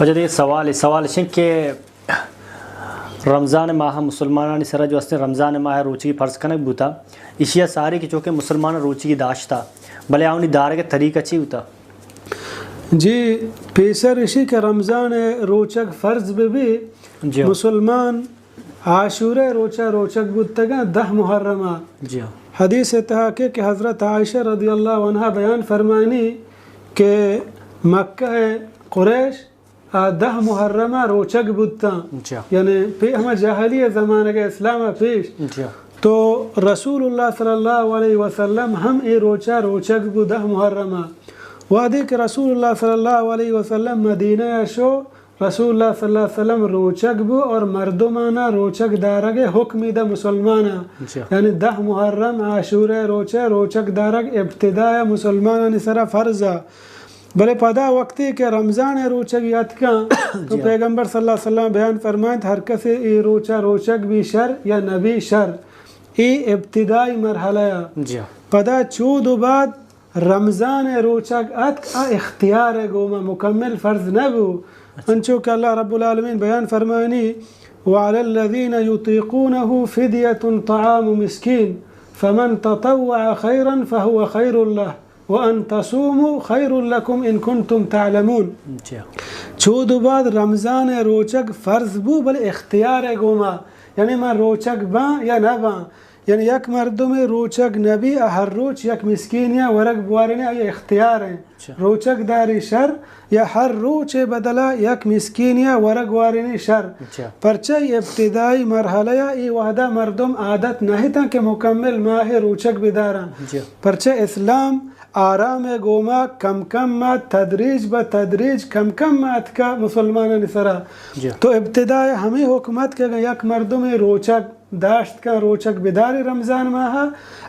پجا دگہ سوالے، سوال اش انت کہ رمضان ماہ مسلمانانی سرا جو استیں رمضان ماہ روچگی فرض کنگ بوتا، ایشی ء ساری کہ چونکہ مسلمان روچگی داشتا، بلے آوانی دارگ ء طریقہ چی بوتا؟ جی، پیسر اشی کہ رمضان ء روچگ فرض بہ بی، جی۔ مسلمان عاشورہ روچا روچگ بوتگاں دہ محرم ء۔ جی۔ حدیث ء تہا کہ، کہ حضرت عائشہ رضی اللہ عنہا بیان فرمانی کہ مکہ ء قریش آ دہ محرم ء روچگ بوتاں۔ جی۔ یعنی پہ ہما جاہلی زمانگ ء اسلام ء پیش۔ جی۔ تو رسول اللہ صلی اللہ علیہ وسلم ہم اے روچا روچگ بو دہ محرم ء۔ وہدے کہ رسول اللہ صلی اللہ علیہ وسلم مدینہ ء شو، رسول اللہ صلی اللہ علیہ وسلم روچگ بو اور مردمانا روچگ دارگ ء حکمی دا مسلمانا۔ جی۔ یعنی دہ محرم عاشورہ روچہ روچگ دارگ ابتداء مسلمانانی سرا فرض ء۔ بلے پدا وقتی کہ رمضان ء روچگی اتکاں تو جی۔ پیغمبر صلی اللہ علیہ وسلم بیان فرمائنت، ہر کسے اے روچا روچگ بی شر یا نبی شر، اے ابتدائی مرحلہ ء۔ جی۔ پدا چود و بعد رمضان ء روچگ اتک، آ اختیار ء گوما، مکمل فرض نہ بو۔ اچھا۔ انچو کہ اللہ رب العالمین بیان فرمانی، وعلی الذین یطیقونہ فدیۃ طعام مسکین، فمن تطوع خیرا فہو خیر لہ، وان تصوموا خیر لکم ان کنتم تعلمون۔ جی۔ چود و بعد رمضان ء روچگ فرض بو، بلے اختیار ء گوما، یعنی من روچگ باں یا نہ باں۔ یعنی یک مردمے روچگ نبی، آ ہر روچ یک مسکینیا ورگ بوارینی آئی اختیار ہیں۔ اچھا۔ روچگ داری شر یا ہر روچے بدلا یک مسکینیا ورگ وارینی شر۔ اچھا۔ پرچہ ای ابتدائی مرحلہ یا ای وہدا مردم عادت نہ تاں کہ مکمل ماہ روچگ بداراں۔ جی۔ پرچہ اسلام آرام گوما کم کم ما تدریج بہ تدریج کم کم ما اتکا مسلمانانی سرا۔ جی۔ تو ابتداء ہمے حکم ات کہ اگاں یک مردمے روچگ داشت کن روچگ بداری رمضان ماہ،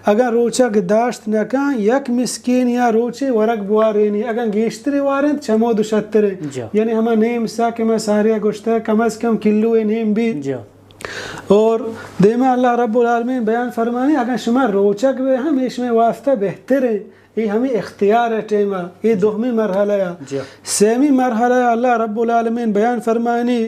اگاں روچگ داشت نہ کن یک مسکین یا روچے ورگ بوارینی، اگاں گیشتری وارینت چمود و شترے۔ جی۔ یعنی ہما نیم سا کہ ما ساریا گوشتہ کم از کم کلو نیم بی۔ جی۔ اور دیما اللہ رب العالمین بیان فرمانی، اگاں شما روچگ بے ہم اے شمے واسطہ بہتر ہیں۔ اے ہمے اختیار ء ٹیم ء، اے دومی مرحلہ ء۔ جی۔ سیمی مرحلہ ء اللہ رب العالمین بیان فرمائنی،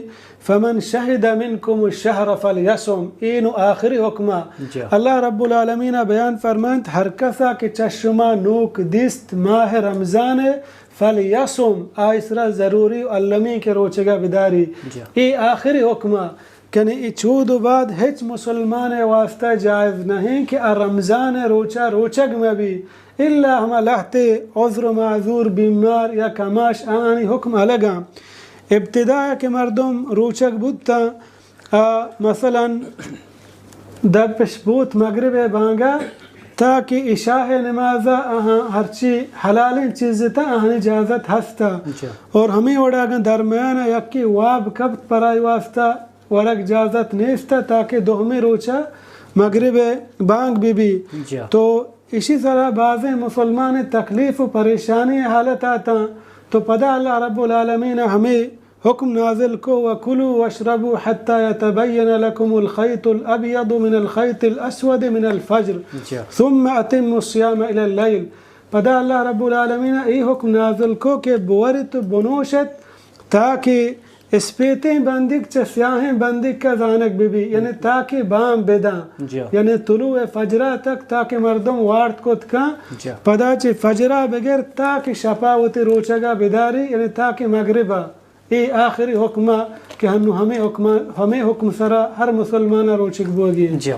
فمن شہد منکم الشہر فلیصم، اے نو آخری حکم ء۔ جی۔ اللہ رب العالمین ء بیان فرمائنت، ہر کسا کہ چہ شما نوک دیست ماہ رمضان ء، فلیصم، آئی سرا ضروری و المی کہ روچگا بداری۔ جی۔ اے آخری حکم ء۔ کنے اے چود و بعد ہچ مسلمان ء واسطہ جائز نہ انت کہ آ رمضان ء روچا روچگ مہ بی، الا ہما لہتے عذر و معذور، بیمار یا کماش، آہانی حکم الگاں۔ ابتدا کہ مردم روچگ بوتاں، آ مثلاً دپش بوت مغرب ء بانگا تاکہ عشاء ء نمازا آہاں ہرچی حلالیں چیز تا آہانی اجازت ہستا۔ اچھا۔ اور ہمیں وڑا اگاں درمیان ء یکی واب کپت پرائی واسطہ ورگ جازت نیست تاکہ دومی روچا مغرب ء بانگ بہ بی۔ جی۔ تو اشی سرا بازیں مسلمان تکلیف و پریشانی حالت آتاں۔ تو پدا اللہ رب العالمین ہمیں حکم نازل کو، وکلوا واشربوا حتی یتبین لکم الخیط الابیض من الخیط الاسود من الفجر، جی۔ ثم اتموا الصیام الی اللیل۔ پدا اللہ رب العالمین ای حکم نازل کو کہ بورت و بنوشت تاکہ اسپیتیں بندیگ چہ سیاہیں بندیگ کا زانگ بہ بی، یعنی تاکہ بام بداں، جی۔ یعنی طلوع فجرا تک تاکہ مردم وارت کت کن، جی۔ پدا چہ فجرا بگر تاکہ شپا وتی روچگا بداری، یعنی تاکہ مغربا۔ اے آخری حکم ء کہ ہنو ہمے حکم، ہمے حکم سرا ہر مسلمان ء روچگ بوگی انت۔ جی۔